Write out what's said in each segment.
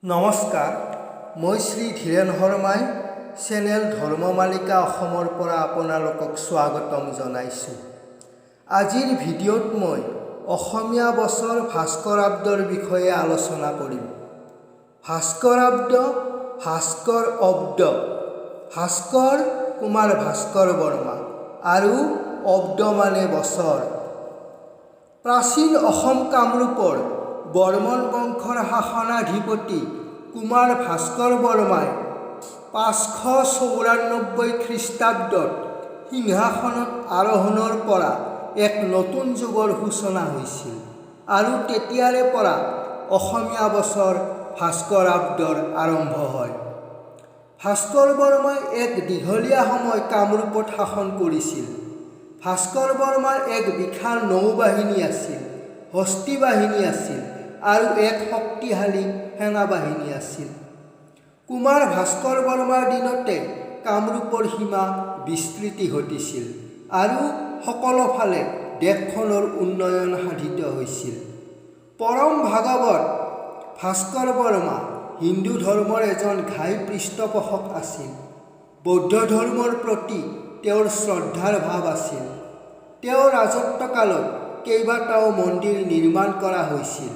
নমস্কাৰ, মই শ্ৰী ধীৰেণ শৰ্মাই চেনেল ধৰ্মমালিকা অসমৰ পৰা আপোনালোকক স্বাগতম জনাইছোঁ। আজিৰ ভিডিঅ'ত মই অসমীয়া বছৰ ভাস্কৰাব্দৰ বিষয়ে আলোচনা কৰিম। ভাস্কৰাব্দ, ভাস্কৰ অব্দ, ভাস্কৰ কুমাৰ ভাস্কৰ বৰ্মা আৰু অব্দ মানে বছৰ। প্ৰাচীন অসম কামৰূপৰ বৰ্মন বংশৰ শাসনাধিপতি কুমাৰ ভাস্কৰ বৰ্মাই 594 খ্ৰীষ্টাব্দত সিংহাসনত আৰোহণৰ পৰা এক নতুন যুগৰ সূচনা হৈছিল আৰু তেতিয়াৰে পৰা অসমীয়া বছৰ ভাস্কৰাব্দৰ আৰম্ভ হয়। ভাস্কৰ বৰ্মাই এক দীঘলীয়া সময় কামৰূপত শাসন কৰিছিল। ভাস্কৰ বৰ্মাৰ এক বিশাল নৌবাহিনী আছিল, হস্তী বাহিনী আছিল আৰু এক শক্তিশালী সেনাবাহিনী আছিল। কুমাৰ ভাস্কৰ বৰ্মাৰ দিনতে কামৰূপৰ সীমা বিস্তৃতি ঘটিছিল আৰু সকলো ফালে দেশখনৰ উন্নয়ন সাধিত হৈছিল। পৰম ভাগৱত ভাস্কৰ বৰ্মা হিন্দু ধৰ্মৰ এজন ঘাই পৃষ্ঠপোষক আছিল। বৌদ্ধ ধৰ্মৰ প্ৰতি তেওঁৰ শ্ৰদ্ধাৰ ভাৱ আছিল। তেওঁৰ ৰাজত্বকালত কেইবাটাও মন্দিৰ নিৰ্মাণ কৰা হৈছিল।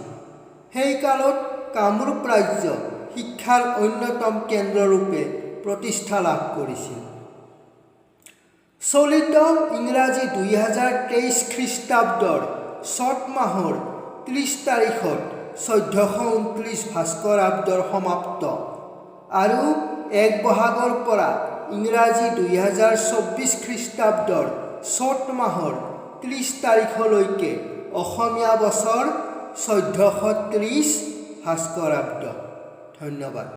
সেই কালত কামৰূপ ৰাজ্য শিক্ষাৰ অন্যতম কেন্দ্ৰৰূপে প্ৰতিষ্ঠা লাভ কৰিছিল। চলিত ইংৰাজী 2023 খ্ৰীষ্টাব্দৰ চ'ত মাহৰ 30 তাৰিখত 1429 ভাস্কৰাব্দৰ সমাপ্ত আৰু 1 বহাগৰ পৰা ইংৰাজী 2024 খ্ৰীষ্টাব্দৰ চ'ত মাহৰ 30 তাৰিখলৈকে অসমীয়া বছৰ 1430 ভাস্কৰাব্দ। ধন্যবাদ।